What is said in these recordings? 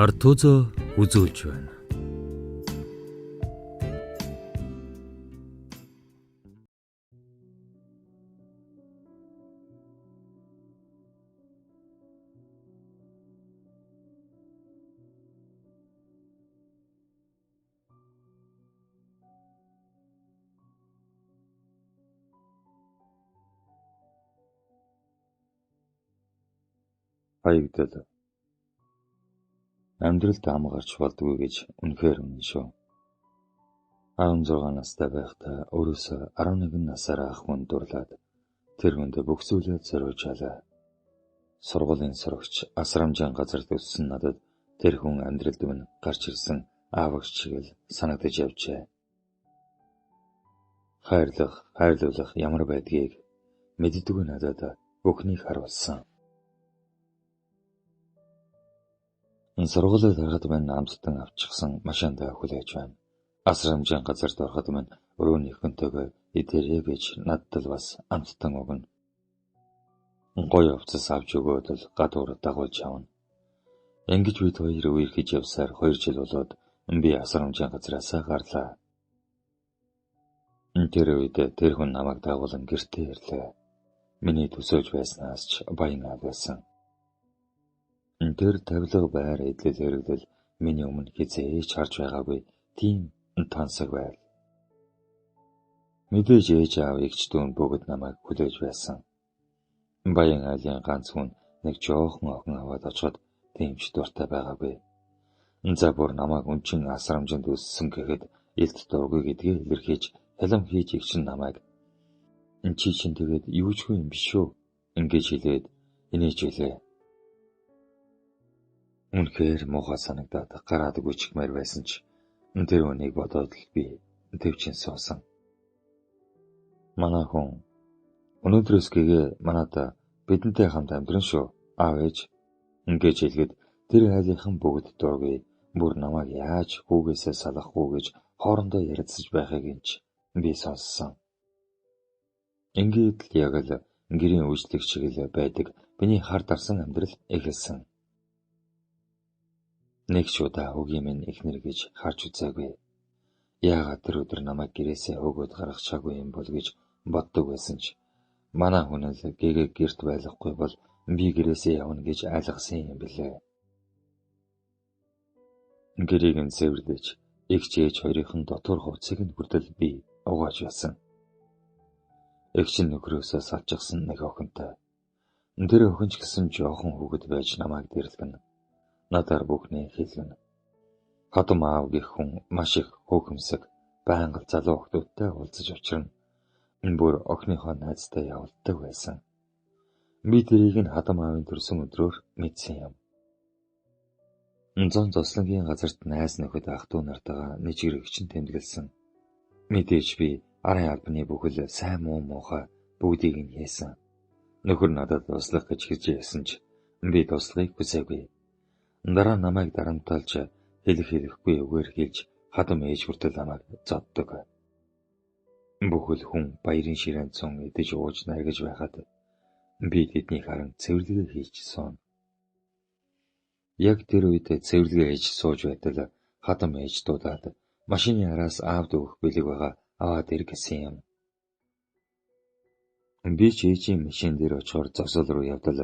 Артузо үзүүлж байна. Хаягдал. Амьдралд ам гарч болдгүй гэж үнэхээр үнэн шүү. 16 настай байхдаа өөрөөсөө 11 насаар ах хүн дурлаад тэр хүнд бүх зүйлээ зориулжээ. Сургуулийн сурагч асрамжийн газарт өссөн надад тэр хүн амьдралд минь гарч ирсэн аавагч шиг л санагдаж явжээ. Хайрлах, хайрлуулах ямар байдгийг мэддэггүй надад бүхнийг харуулсан. Сургуулиуд харахад минь амттан авчихсан машиндаа хүлээж байна. Асрамжийн газарт ороход минь өрөөнийхөнтэйгөө идэрээ гэж надад л бас амттан өгнө. Гоё хувцас авч өгөөд л гадуур дагуулж явна. Ингэж бид хоёр үерхэж явсаар 2 жил болоод би асрамжийн газраасаа гарлаа. Тэр үед тэр хүн намайг дагуулan гэртээ ирлээ. Миний төсөөлж байснаас ч баян аав байсан. Тэр тавилга байр эдлэл хэрэглэл миний өмнө хэзээ ч харж байгаагүй тийм тансаг байв. Мэдээж ээж аав эгч дүү нь бүгд намайг хүлээж байсан. Баян айлын ганц хүн нэг жоохон охин аваад очиход тийм ч дуртай байгаагүй. За бүр намайг өнчин асрамжинд өссөн гэхэд илт дургүй гэдгээ илэрхийлж хялам хийж эгч нь намайг чи чинь тэгээд юу ч хүн юм биш шүү ингэж хэлээд инээж билээ. Үнэхээр муухай санагдаад гараад гүйчихмээр байсан ч тэр үнийг бодоод л би тэвчин суусан. Манай хүн өнөөдрөөс гэгээ манад бидэнтэй хамт амьдран шүү аав ээж ингэж хэлгээд тэр айлынхан бүгд дургүй бүр намайг яаж хүүгээсээ салгахгүй гэж хоорондоо ярилцаж байхыг нь ч би сонссон. Ингээд л яг л гэрийн үйлчлэг шиг л байдаг миний хар дарсан амьдрал эхэлсэн. Нэг ч удаа хөгийн минь эхнэр гэж харж үзээгүй. Яагаад тэр өдөр намайг гэрээсээ хөөгөөд гаргачаагүй юм бол гэж боддог байсан ч манай хүн л гэгээ гэрт байлгахгүй бол би гэрээсээ явна гэж айлгасан юм билээ. Гэрийг нь цэвэрлэж эгч ээж хоёрын дотор хувцсыг нь хүртэл би угааж байсан. Эгч нь нөхрөөсөө салчихсан нэг охинтой. Тэр охин ч гэсэн жоохон хүүхэд байж намайг дэрлэгнэ. Надаар бүхнээ хэлгэнэ. Хадам аав гэх хүн маш их хөөхөмсөг, байнга залуу охидуудтай уулзаж учрна. Бүр охиныхоо найзтай явуулдаг байсан. Би тэрийг нь хадам аавын төрсөн өдрөөр мэдсэн юм. Зон зослонгийн газарт найз нөхөд ах дүү нартайгаа нэжгэрэгч нь тэмдэглэсэн. Мэдээж би арын албаны бүхэл сайн муу муухай бүгдийг нь хийсэн. Нөхөр надад туслах гэж хичээсэн ч би туслахыг хүсээгүй. Дараа намайг дарамталж хэлэх хэлэхгүй үгээр хэлж хадам ээж хүртэл намайг зоддог. Бүхэл хүн баярын ширээнд цун идэж ууж наргиж байхад би тэднийг харан цэвэрлэгээ хийж сууна. Яг тэр үед цэвэрлэгээ хийж сууж байтал хадам ээж дуудаад машины араас аавд өгөх бэлэг байгаа аваад ир гэсэн юм. Би ч ээжийн машин дээр очихоор зогсоол руу явдал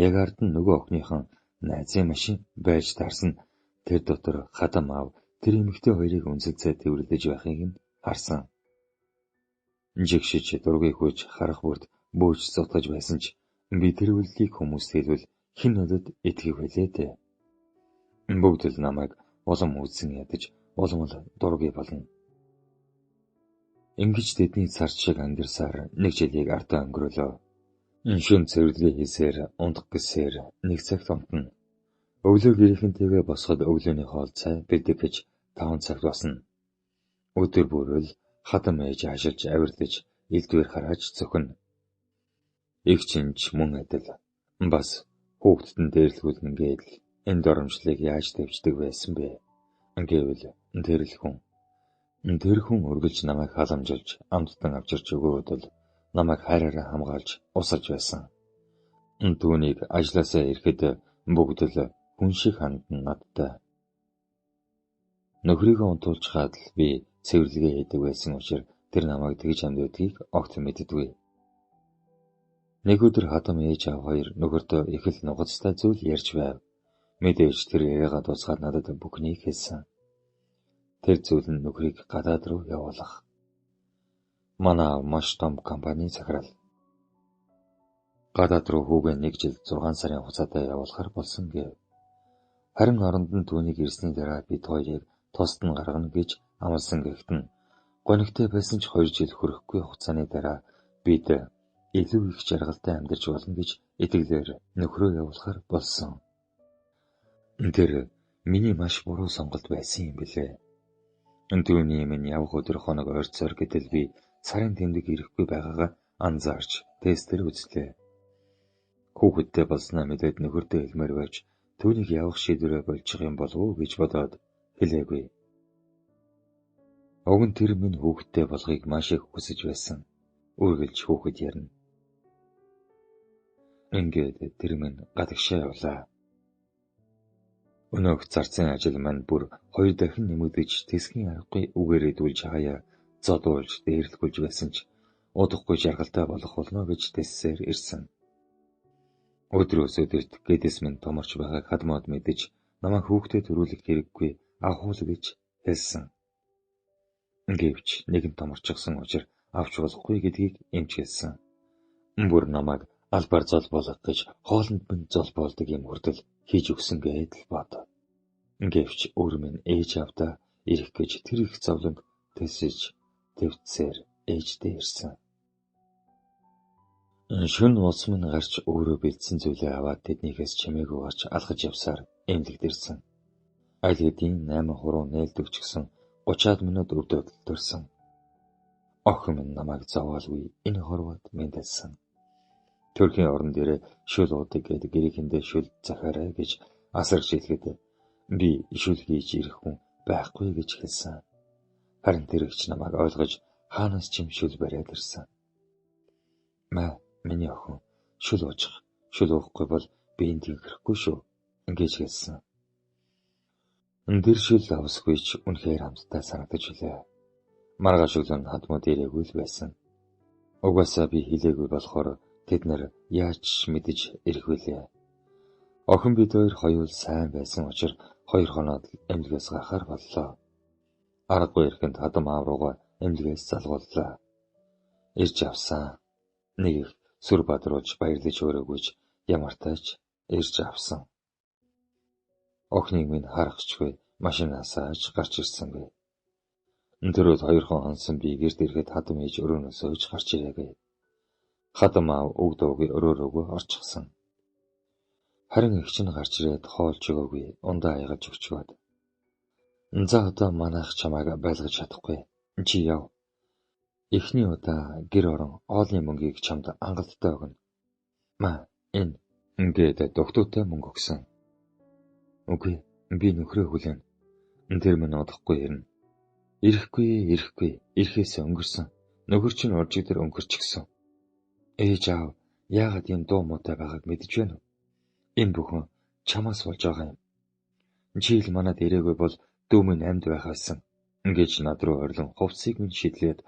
яг ард нь нөгөө охиныхон найзын машин байж таарсан. Тэр дотор хадам аав тэр эмэгтэй хоёрыг үнсэлцээ тэврэлдэж байхыг нь харсан. Жигшиж дургүй хүйж харах бүрт бөөж зутгаж байсан ч би тэр үйлдэлийг хүмүүст хэлбэл хэн надад итгэх вэлээ дээ. Бүгд л намайг улам үзсэн ядаж улам л дургүй болно. Ингэж тэдний царч шиг амьдарсаар нэг жилийг ардаа өнгөрөөлөө. Шөнө цэвэрлэгээ хийсээр унтах гэсээр нэг цагт унтна. Өглөө гэрийнхэнтэйгээ босоход өглөөний хоол цай бэлдэх гэж 5 цагт басна. Өдөр бүрэл хадам ээж ажиллаж авирлаж элдвэр харааж цохино. Эгч нь ч мөн адил. Бас хүүхдэд нь дээрлэхүүлнэ гээд л энэ доромжлыг яаж дэвждэг байсан бэ? Гэвэл тэр л хүн. Тэр хүн үргэлж намайг халамжилж амттан авчирч өгөөд л намайг хайраараа хамгаалж усалж байсан. Түүнийг ажлаасаа ирэхэд бүгд л хүн шиг хандна надтай. Нөхрийгөө унтуулчихаад л би цэвэрлэгээ хийдэг байсан учраас тэр намайг тэгж ханддгийг огт мэддэггүй. Нэг өдөр хадам ээж аав хоёр нөхөртөө их л нугацтай зүйл ярьж байв. Мэдээж тэр яриагаа дуусгаад надад бүхнийг хэлсэн. Тэр зүйл нь нөхрийг гадаад руу явуулах. Манай аав маш том компанийн захирал. Гадаад руу хүүгээ 1 жил 6 сарын хугацаатай явуулахар болсон гэв. Харин оронд нь түүнийг ирсний дараа бид хоёрыг тусад нь гаргана гэж амласан гэгт нь гонигтай байсан ч 2 жил хүрэхгүй хугацааны дараа бид илүү их жаргалтай амьдарч болно гэж итгэлээр нөхрөө явуулахар болсон. Тэр миний маш буруу сонголт байсан юм билээ. Түүний минь явах өдөр хоног ойрцоор гэтэл би сарын тэмдэг ирэхгүй байгаагаа анзаарч тестээр үзлээ. Хүүхэдтэй болсноо мэдээд нөхөртөө хэлмээр байж түүнийг явах шийдвэрээ болчих юм болов уу гэж бодоод хэлээгүй. Уг нь тэр минь хүүхэдтэй болохыг маш их хүсэж байсан. Үргэлж хүүхэд ярина. Ингээд тэр минь гадагшаа явлаа. Өнөөх зарцын ажил маань бүр 2 дахин нэмэгдэж тэсгийн аргагүй үгээрээ дүлж хаяа зодуулж дээрлэхүүлж байсан ч удахгүй жаргалтай болох болно гэж тэссээр ирсэн. Өдрөөс өдөрт гэдэс минь томорч байгааг хадмууд мэдэж намайг хүүхдээ төрүүлэх хэрэггүй авахуул гэж хэлсэн. Гэвч нэгэн томорчихсон учир авч болохгүй гэдгийг эмч хэлсэн. Бүр намайг албаар золбоолох гэж хоолнд минь золбоолдог юм хүртэл хийж өгсөн гээд л бод. Гэвч өөр минь ээж аавдаа ирэх гэж тэр их зовлонг тэсэж твцээр ээждээ ирсэн. Шөнө ус минь гарч өөрөө бэлдсэн зүйлээ аваад тэднийхээс чимээгүй гарч алхаж явсаар эмнэлэгт ирсэн. Аль хэдийн 8 хуруу нээлтэгч гэсэн 30-аад минут өвдөд төрсөн. Охин минь намайг зовоолгүй энэ хорвоод мэндэлсэн. Төрхийн орон дээрээ шүл уудаг гээд гэрийнхэндээ шүл захиарай гэж асарч хэлэхэд би шүл хийж ирэх хүн байхгүй гэж хэлсэн. Харин тэр эгч намайг ойлгож хаанаас ч юм шүл бариад ирсэн. Маа миний охин шүл уучих. Шүл уухгүй бол би энд тэнхрэхгүй шүү гэж хэлсэн. Тэр шүл авсгүй ч үнэхээр амттай санагдаж билээ. Маргааш өглөө нь хадмууд ирээгүй л байсан. Угаасаа би хэлээгүй болохоор тэд нар яаж ч мэдэж ирэх вүлээ. Охин бид хоёр хоёул сайн байсан учраас 2 хоноод эмнэлгээс гарахаар боллоо. Аргагүй ирэхэд хадам аав руугаа эмнэлгээс залгууллаа. Ирж авсан. Нэг их сүр бадруулж баярлаж өрөөгүйч ямартай ч ирж авсан. Охиныг минь харахчгүй машинаасаа ч гарч ирсэнгүй. Тэрүүд 2 хонсон би гэрт ирэхэд хадам ээж өрөөнөөсөө ч гарч ирээгүй. Хадам аав өг дуугүй өрөө рүүгээ орчихсон. Харин эгч нь гарч ирээд хоолж өгөөгүй ундаа аягаж өгчөөд. За одоо манайх чамайг байлгаж чадахгүй. Чи яв. Эхний удаа гэр орон хоолны мөнгийг чамд хангалттай өгнө. Маа энэ ингээд дугтуутай мөнгө өгсөн. Үгүй би нөхрөө хүлээн. Тэр минь удахгүй ирнэ. Ирэхгүй ирэхгүй ирэхээс өнгөрсөн. Нөхөр чинь уржиг дээр өнгөрчихсөн. Ээж аав яагаад ийм дуу муутай байгааг мэдэж байна уу? Энэ бүхэн чамаас болж байгаа юм. Чи л манад ирээгүй бол дүү минь амьд байх байсан. Ингэж над руу ойрлон хувцсыг минь шидлээд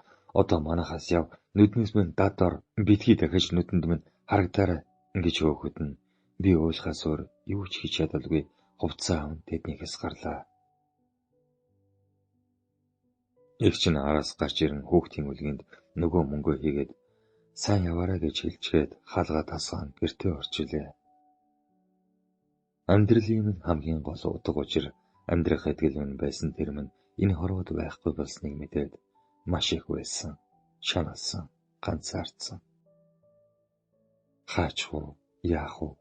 одоо манахаас яв нүднээс минь дад ор битгий дахиж нүдэнд минь харагдаарай гэж хөөхөд нь би уйлахаас өөр юу ч хийж чадалгүй хувцсаа аван тэднийхээс гарлаа. Эгч нь араас гарч ирэн хүүхдийн үлгэнд нөгөө мөнгөө хийгээд сайн яваарай гэж хэлчгээд хаалгаа тасгаан гэртээ орж илээ. Амьдралын минь хамгийн гол утга учир амьдрах итгэл минь байсан тэр минь энэ хорвоод байхгүй болсныг мэдээд маш их уйлсан, шаналсан, ганцаардсан. Хаачих уу, яах уу,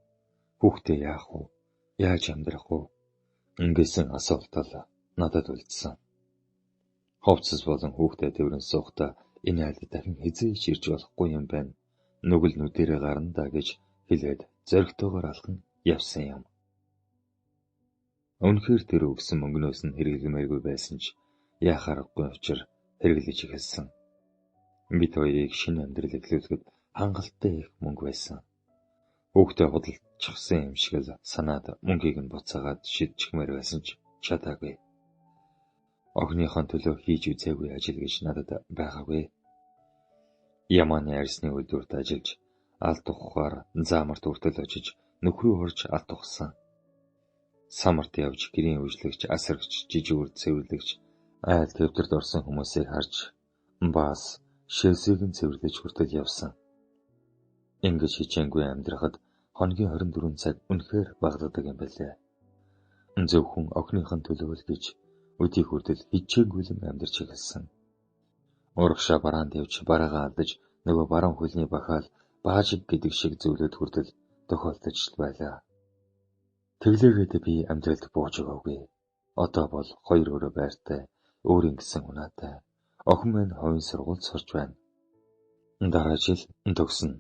хүүхдээ яах уу, яаж амьдрах уу ингэсэн асуулт л надад үлдсэн. Хувцас болон хүүхдээ тэврэн суухдаа энэ айлд дахин хэзээ ч ирж болохгүй юм байна. Нүгэл нүдэрээ гарна даа гэж хэлээд зоригтойгоор алхан явсан юм. Үнэхээр тэр өгсөн мөнгнөөс нь хэрэглэмээргүй байсан ч яах аргагүй учир хэрэглэж эхэлсэн. Бид хоёрыг шинэ амьдрал эхлүүлэхэд хангалттай их мөнгө байсан. Хүүхдээ худалдчихсан юм шиг л санаад мөнгийг нь буцаагаад шидчихмээр байсан ч чадаагүй. Охиныхоо төлөө хийж үзээгүй ажил гэж надад байгаагүй. Ямааны арьсны үйлдвэрт ажиллаж, алт ухахаар заамарт хүртэл очиж нөхрөө хорж алт ухсан. Самарт явж гэрийн үйлчлэгч, асрагч, жижүүр цэвэрлэгч, айл төвдөрт орсон хүмүүсийг харж бас шээсийг нь цэвэрлэж хүртэл явсан. Ингэж хичээнгүй амьдрахад хоногийн 24 цаг үнэхээр багададаг юм байлээ. Зөвхөн охиных нь төлөө л гэж өдий хүртэл хичээнгүйлэн амьдарч эхэлсэн. Урагшаа бараанд явж бараагаа алдаж нөгөө баруун хөлний бахаал баажиг гэдэг шиг зүйлүүд хүртэл тохиолдож байлаа. Тэглээгээд би амьдралд бууж өгөөгүй. Одоо бол хоёр өрөө байртай, өөрийн гэсэн унаатай. Охин минь хувийн сургуульд сурч байна. Дараа жил төгснө.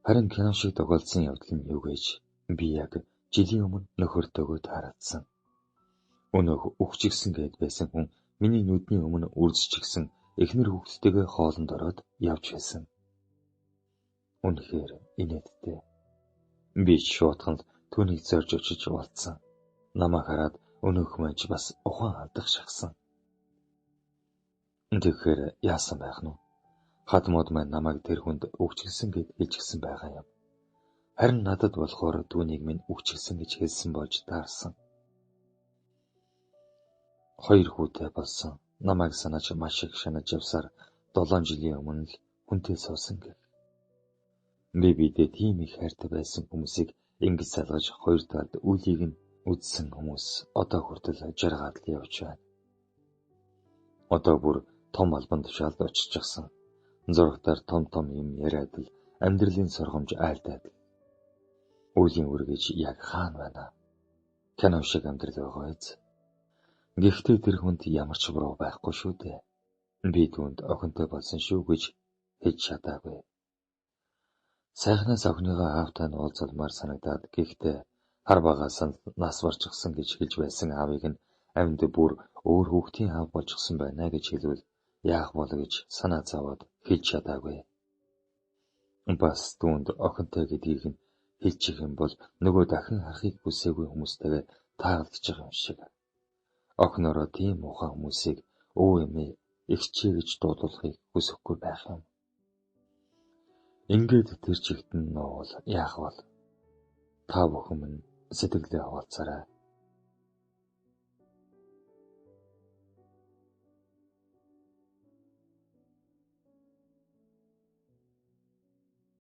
Харин кино шиг тохиолдсон явдал нь юу гэж би яг жилийн өмнө нөхөртөөгөө тааралдсан. Өнөөх үхчихсэн гээд байсан хүн миний нүдний өмнө үржчихсэн эхнэр хүүхдтэйгээ хоолнд ороод явж байсан. Үнэхээр инээдтэй. Би ч шуутхан түүнийг зорж очиж уулзсан. Намайг хараад өнөөх маань ч бас ухаан алдах шахсан. Тэгэхээр яасан байх нь вэ? Хадмууд маань намайг тэр хүнд үхчихсэн гэд хэлчихсэн байгаа юм. Харин надад болохоор түүнийг минь үхчихсэн гэж хэлсэн болж таарсан. Хоёр хүүтэй болсон. Намайг санаж маш их шанаж явсаар 7 жилийн өмнө л хүнтэй суусан гэх. Би бидээ тийм их хайртай байсан хүмүүсийг ингэж салгаж хоёр талд үлийг нь үзсэн хүмүүс одоо хүртэл жаргаад л явж байна. Одоо бүр том албан тушаалд оччихсан. Зурагтаар том том юм яриад л амьдралын соргомж айлдаад л. Үлийн үргэж яг хаана байна? Кино шиг амьдрал байгаа биз? Гэхдээ тэр хүнд ямар ч буруу байхгүй шүү дээ. Би түүнд охинтой болсон шүү гэж хэлж чадаагүй. Сайхнаас охиныгоо аавтай нь уулзалмаар санагдаад гэхдээ хар багаас нь нас барчихсан гэж хэлж байсан аавыг нь амьд бүр өөр хүүхдийн аав болчихсон байна гэж хэлвэл яах бол гэж санаа зовоод хэлж чадаагүй. Бас түүнд охинтой гэдгийг нь хэлчих юм бол нөгөө дахин харахыг хүсээгүй хүмүүстэйгээ таалдчих юм шиг. Охиноороо тийм муухай хүмүүсийг өвөө эмээ эгчээ гэж дуудуулахыг хүсэхгүй байх юм. Ингээд тэр чигт нь нуувал яах вэ? Та бүхэн минь сэтгэлээ хуваалцаарай.